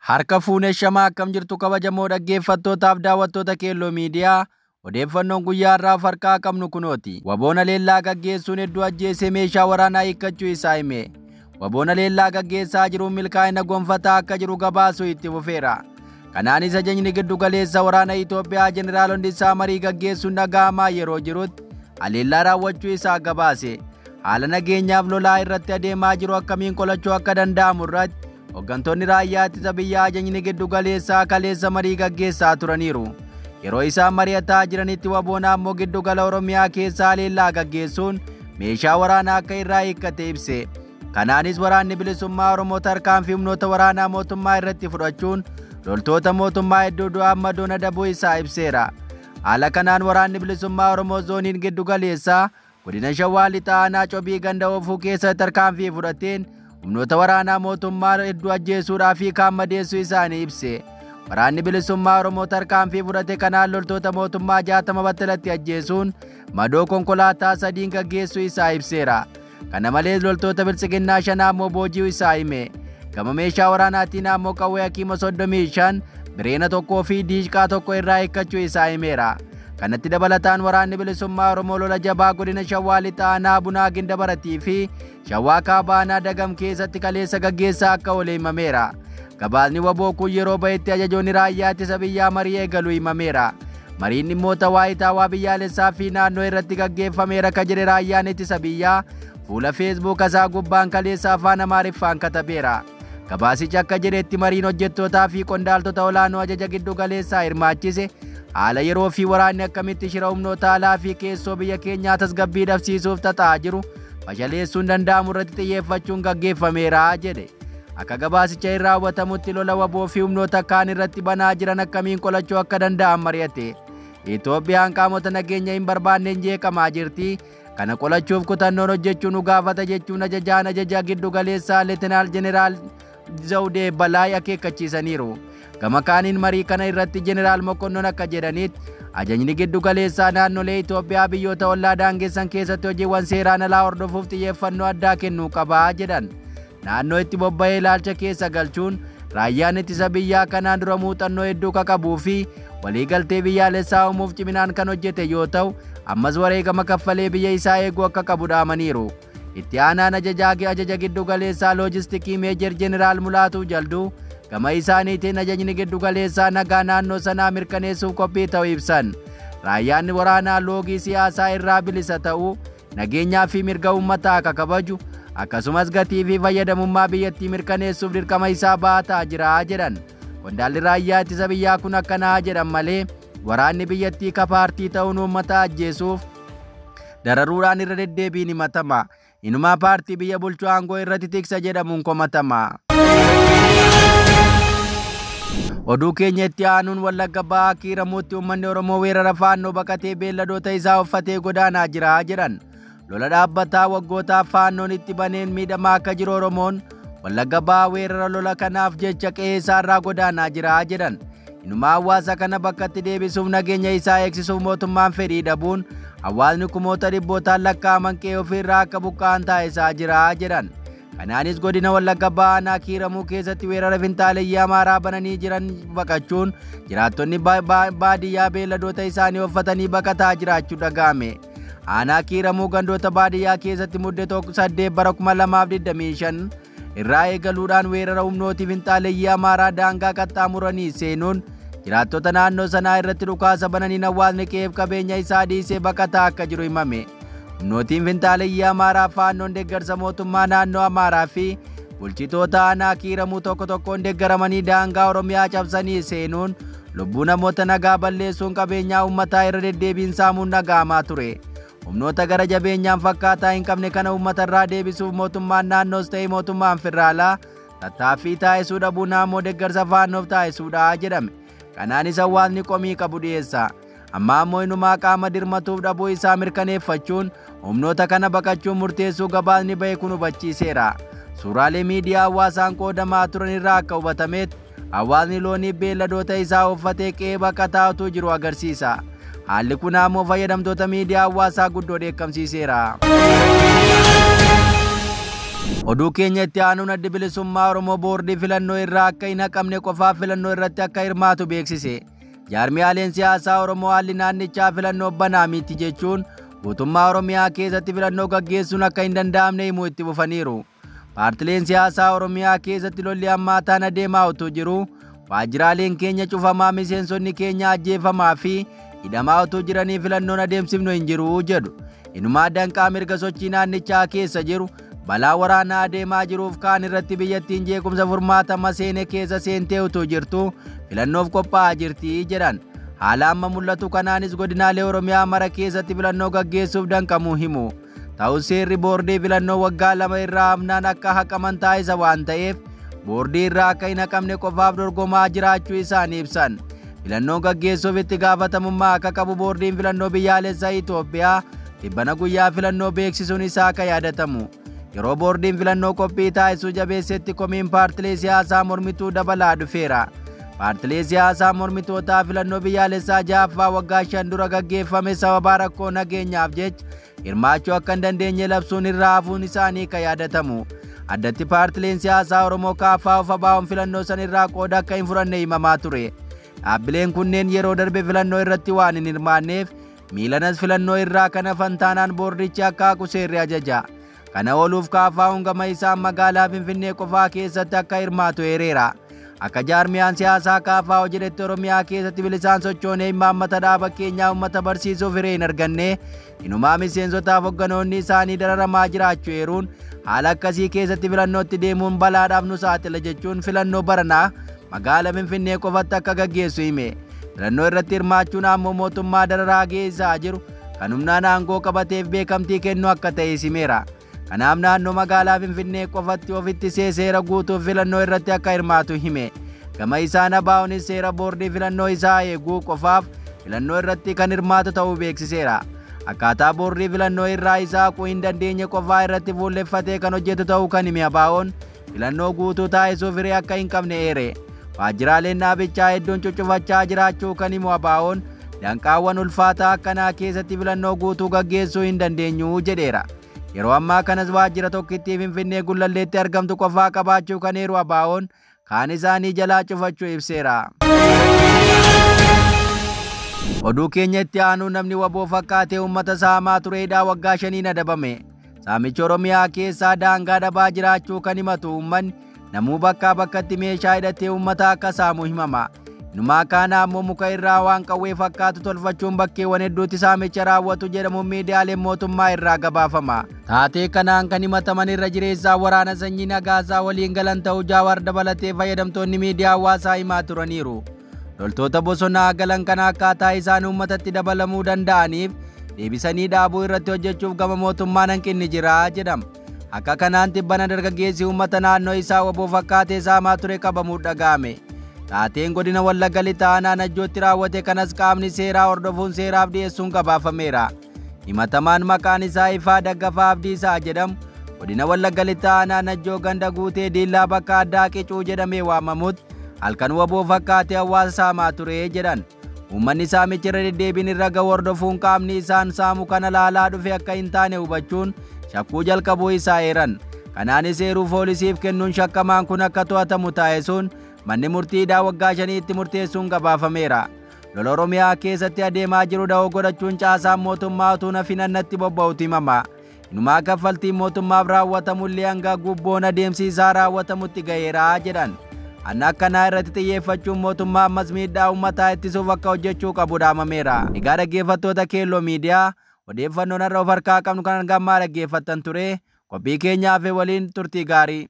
Harka fuunee shamaa akkam jirtu kabajamoo dhaggeeffattootaaf daawwattoota Keelloo Miidiyaa odeeffannoon guyyaa har'aaf harkaa qabnu kunooti. Waboona leellaa gaggeessuun hedduu ajjeesee meeshaa waraanaa hiikkachuu isaa hime. Waboona leellaa gaggeessaa jiruun milkaa'ina gonfataa akka jiru gabaasuu itti fufeera. Kanaanis ajajni giddu galeessa waraana Itoophiyaa jeneraalonni isaa marii gaggeessuun dhaga'amaa yeroo jirutti haleellaa raawwachuu isaa gabaase. Haala nageenyaaf lolaa irratti adeemaa jiru akkamiin qolachuu akka danda'amu irratti hooggantoonni raayyaa ittisa biyyaa ajajni giddu galeessaa kaleessa marii gaggeessaa turaniiru. Yeroo isaan mari'ataa jiranitti waboona ammoo giddu gala Oromiyaa keessaa haleellaa gaggeessuun meeshaa waraanaa akka irraa hiikkate ibse. Kanaanis waraanni bilisummaa Oromoo tarkaanfii humnoota waraanaa mootummaa irratti fudhachuun loltoota mootummaa hedduu du'aa madoon adabuu isaa ibseera. Haala kanaan waraanni bilisummaa Oromoo zooniin giddu galeessaa godina Shawaa Lixaa aanaa Cobii ganda oofuu keessa tarkaanfii fudhateen humnoota waraanaa mootummaa hedduu ajjeesuudhaa fi kaan madeessuu isaanii ibse. Waraanni bilisummaa Oromoo tarkaanfii fudhate kanaan loltoota mootummaa 60 battalatti ajjeesuun madoo konkolaataa 3 gaggeessuu isaa ibseera. Kana malees loltoota biltsiginnaa 5 ammoo booji'uu isaa hime. Gama meeshaa waraanaatiin ammoo qawwee hakiima 35 bireena 1 fi diishqaa 1 irraa hiikkachuu isaa himeera. Kanatti dabalataan waraanni bilisummaa Oromoo lola jabaa godina Shawaa Lixaa aanaa Bunaa Gindabaratii fi Shawaa Kaabaa aanaa Dagam keessatti kaleessa gaggeessaa akka oole himameera. Gabaasni waboo kun yeroo bahetti ajajoonni raayyaa ittisa biyyaa marii eegaluu himameera. Mariin dhimmoota waayitaawaa biyyaalessaa fi naannoo irratti gaggeeffameera ka jedhe raayyaan ittisa biyyaa fuula feesbuuk isaa gubbaan kaleessa afaan Amaariffaan katabeera. Gabaasichi akka jedhetti mariin hojjettootaa fi qondaaltota olaanoo ajaja giddu galeessaa hirmaachise haala yeroo fi waraanni akkamitti shira humnoota alaa fi keessoo biyya keenyaa tasgabbii dhabsiisuuf xaxaa jiru fashaleessuun danda'amu irratti xiyyeeffachuun gaggeeffameera jedhe. Akka gabaasicha irraa hubatamutti lola waboo fi humnoota kaan irratti banaa jiran akkamiin qolachuu akka danda'an mari'ate. Itoophiyaan qaamota nageenya hin barbaanneen jeeqamaa jirti. Kana qolachuuf kutannoon hojjechuu nu gaafata jechuun ajajaan ajaja giddu galeessaa Leetinaal Jeneraal Zawudee Balaay akeekkachiisaniiru. Gama kaaniin marii kana irratti Jeneraal Mokonnon akka jedhanitti ajajni giddu galeessaa naannolee Itoophiyaa biyyoota ollaa daangessan keessatti hojiiwwan seeraan alaa hordofuuf xiyyeeffannoo addaa kennuu qabaa jedhan. Naannoo itti bobba'ee ilaalcha keessa galchuun raayyaan ittisa biyyaa kanaan dura muuxannoo hedduu qabuu fi waliigaltee biyyaalessaa uumuuf ciminaan kan hojjete yoo ta'u ammas wareegama kaffalee biyya isaa eeguu akka qabu dhaamaniiru. Itti aanaan ajaja giddu galeessaa loojistikii Meejer Jeneraal Mulaatuu Jalduu gama isaaniitiin ajajni giddu galeessaa nagaa naannoo sanaa mirkaneessuuf qophii ta'uu ibsan. Raayyaan waraanaa loogii siyaasaa irraa bilisa ta'uu nageenyaa fi mirga uummataa akka kabaju akkasumas gatii fi fayyadamummaa biyyattii mirkaneessuuf dirqama isaa baataa jira jedhan. Qondaalli raayyaa ittisa biyyaa kun akkanaa jedhan malee waraanni biyyattii ka paartii ta'uun uummata ajjeesuuf dararuudhaan irra deddeebiin himatama. Inumaa paartii biyya bulchuu aangoo irratti tiksa jedhamuun komatama. Oduu keenya itti aanuun Wallagga Bahaa Kiiramuutti uummanni Oromoo weerara faannoo baqatee beelladoota isaa uffatee godaanaa jira jedhan. Lola dhaabbataa waggootaaf faannoon itti baneen miidhamaa akka jiru Oromoon Wallagga Bahaa weerara lola kanaaf jecha qe'ee isaarraa godaanaa jira jedhan. Inumaa hawaasa kana bakkatti deebisuuf nageenya isaa eegsisuuf mootummaan fedhii dhabuun hawaasni kumoota dhibbootaan lakkaa'aman qe'ee ofiirraa akka buqqa'an taasisaa jira jedhan. Kanaanis godina Wallagga Bahaa aanaa Kiiramuu keessatti weerara finxaaleyyii Amaaraa bananii jiran baqachuun jiraattonni baadiyyaa beelladoota isaanii uffatanii baqataa jiraachuu dhaga'ame. Aanaa Kiiramuu gandoota baadiyyaa keessatti mudde 8 bara 2025 irraa eegaluudhaan weerara humnootii finxaaleyyii Amaaraa daangaa qaxxaamuranii seenuun jiraattota naannoo sanaa irratti dhukaasa bananiin hawaasni qe'eef qabeenya isaa dhiisee baqataa akka jiru himame. Humnootiin finxaaleyyii Amaaraa faannoon deeggarsa mootummaa naannoo Amaaraa fi bulchitoota aanaa Kiiramuu tokko tokkoon deeggaramanii daangaa Oromiyaa cabsanii seenuun lubbuu namoota nagaa balleessuun qabeenyaa uummataa irra deddeebiin saamuun dhaga'amaa ture. Humnoota gara jabeenyaan fakkaataa hin qabne kana uummatarraa deebisuuf mootummaan naannoos ta'e mootummaan federaalaa tattaaffii taasisuu dhabuun ammoo deeggarsa faannoof taasisuudha jedhame. Kanaanis hawaasni komii qabu dhiyeessa. Amma ammoo inumaa qaama dirmatuuf dhabuu isaa mirkaneeffachuun humnoota kana baqachuun murteessuu gabaasni bahe kun hubachiiseera. Suuraalee miidiyaa hawaasaan qoodamaa turan irraa akka hubatametti hawaasni loonii beelladoota isaa uffatee qe'ee baqataa utuu jiru agarsiisa. Haalli kun ammoo fayyadamtoota miidiyaa hawaasaa guddoo dheekkamsiiseera. Oduu keenya itti aanuun Addi Bilisummaa Oromoo boordii filannoo irraa akka hin haqamne qofaaf filannoo irratti akka hirmaatu beeksise. Jaarmiyaaleen siyaasaa Oromoo haalli naannichaa filannoo banaa miti jechuun guutummaa Oromiyaa keessatti filannoo gaggeessuun akka hin danda'amne himuu itti fufaniiru. Paartileen siyaasaa Oromiyaa keessatti lolli hammaataan adeemaa utuu jiru waajjiraaleen keenya cufamaa, miseensonni keenya ajjeefamaa fi hidhamaa utuu jiranii filannoon adeemsifnu hin jiru jedhu. Inumaa danqaa mirga sochii naannichaa keessa jiru balaa waraanaa adeemaa jiruuf kaan irratti biyyattiin jeequmsa furmaata maseene keessa seentee utuu jirtu filannoof qophaa'aa jirti jedhan. Haala amma mul'atu kanaanis godinaalee Oromiyaa mara keessatti filannoo gaggeessuuf danqamuu himu. Ta'us seerri boordii filannoo waggaa 2 irraa hafnaan akka haqaman taasisa waan ta'eef boordii irraa akka hin haqamne qofaaf dorgomaa jiraachuu isaanii ibsan. Filannoo gaggeessuuf itti gaafatamummaa akka qabu boordiin filannoo biyyaalessaa Itoophiyaa dhibbana guyyaa filannoo beeksisuun isaa akka yaadatamu. Yeroo boordiin filannoo qophii taasisuu jabeessetti komiin paartilee siyaasaa mormituu dabalaa dhufeera. Paartilee siyaasaa mormitootaa filannoo biyyaalessaa 6ffaa waggaa 5 dura gaggeeffame sababa rakkoo nageenyaaf jecha hirmaachuu akka hin dandeenye labsuun irraa hafuun isaanii kan yaadatamu. Addatti paartileen siyaasaa Oromoo KFO fi ABO'n filannoo san irraa qooda akka hin fudhanne himamaa ture. Dhaabbileen kunneen yeroo darbe filannoo irratti waan hin hirmaanneef miilanas filannoo irraa kan hafan taanaan boordichi akka haqu seerri ajaja. Kana ooluuf KFO'n gama isaan magaalaa Finfinnee qofaa keessatti akka hirmaatu eereera. Akka jaarmiyaan siyaasaa KFO jedhetti Oromiyaa keessatti bilisaan sochoonee imaammata dhaaba keenyaa uummata barsiisuuf hiree hin arganne inumaa miseensotaaf hogganoonni isaanii dararamaa jiraachuu eeruun haala akkasii keessatti filannootti deemuun balaadhaaf nu saaxila jechuun filannoo baranaa magaalaa Finfinnee qofatti akka gaggeessu hime. Filannoo irratti hirmaachuun ammoo mootummaa dararaa geessisaa jiru kan humnaan aangoo qabateef beekamtii kennu akka ta'e himeera. Kanaaf naannoo magaalaa Finfinnee qofatti ofitti seera guutuuf filannoo irratti akka hirmaatu hime. Gama isaan ABO'nis seera boordii filannoo isaa eeguu qofaaf filannoo irratti kan hirmaatu ta'uu beeksiseera. Akkaataa boordii filannoo irraa isaa haquu hin dandeenye qofaa irratti fuulleffatee kan hojjetu ta'uu kan hime ABO'n filannoo guutuu taasisuuf hiree akka hin qabne eere. Waajjiraaleen dhaabichaa hedduun cuccufachaa jiraachuu kan himu ABO'n danqaawwan ulfaataa akkanaa keessatti filannoo guutuu gaggeessuu hin dandeenyu jedheera. Yeroo ammaa kanas waajjira tokkittii Finfinnee Gullalleetti argamtu qofaa qabaachuu kan eeru ABO'n kaan isaanii jalaa cufachuu ibseera. Oduu keenya itti aanuu namni waboo fakkaatee uummata saamaa tureedhaa waggaa 5 adabame. Saamichi Oromiyaa keessaa daangaa dhabaa jiraachuu kan himatu uummanni namuu bakkaa bakkatti meeshaa hidhatee uummata akka saamu himama. Inumaa kaana ammoo muka irraa waan qawwee fakkaatu tolfachuun bakkeewwan hedduutti saamicha raawwatu jedhamuun miidiyaaleen mootummaa irraa gabaafama. Taatee kanaan kan himataman irra jireessaa waraana sanyii Nagaasaa waliin galan ta'uu Jawaar dabalatee fayyadamtoonni miidiyaa hawaasaa himaa turaniiru. Loltoota bosonaa galan kana akkaataa isaan uummatatti dabalamuu danda'aniif deebisanii dhaabuu irratti hojjechuuf gama mootummaan hanqinni jira jedhama. Akka kanaan tibbana dargaggeessi uummata naannoo isaa waboo fakkaatee saamaa ture qabamuu dhaga'ame. Taateen godina Wallagga Lixaa aanaa Najjootti raawwate kanas qaamni seeraa hordofuun seeraaf dhiyeessuun gabaafameera. Himatamaan maqaan isaa Ifaa Daggafaa Abdiisaa jedhamu godina Wallagga Lixaa aanaa Najjoo ganda guutee Diillaa bakka addaa Qicuu jedhamee waamamutti halkan waboo fakkaatee hawaasa saamaa ture jedhan. Uummanni saamicha irra deddeebiin irra gahu hordofuun qaamni isaan saamu kana laalaa dhufe akka hin taane hubachuun shakkuu jalqabuu isaa eeran. Kanaanis eeruu poolisiif kennuun shakkamaan kun akka to'atamu taasisuun manni murtiidhaa waggaa 5tti murteessuun gabaafameera. Lola Oromiyaa keessatti adeemaa jiru da'oo godhachuun caasaan mootummaa utuu nafin annatti bobba'utu himama. Inumaa kaffaltiin mootummaaf raawwatamullee hanga gubboon adeemsi isaa raawwatamutti ga'eera jedhan. Anna akkanaa irratti xiyyeeffachuun mootummaa ammas miidhaa uummataa ittisuuf akka hojjechuu qabu dhaamameera. Egaa dhaggeeffattoota Keelloo Miidiyaa odeeffannoon har'a of harkaa qabnu kan hangammaa dhaggeeffattan ture. Qophii keenyaaf waliin turtii gaarii.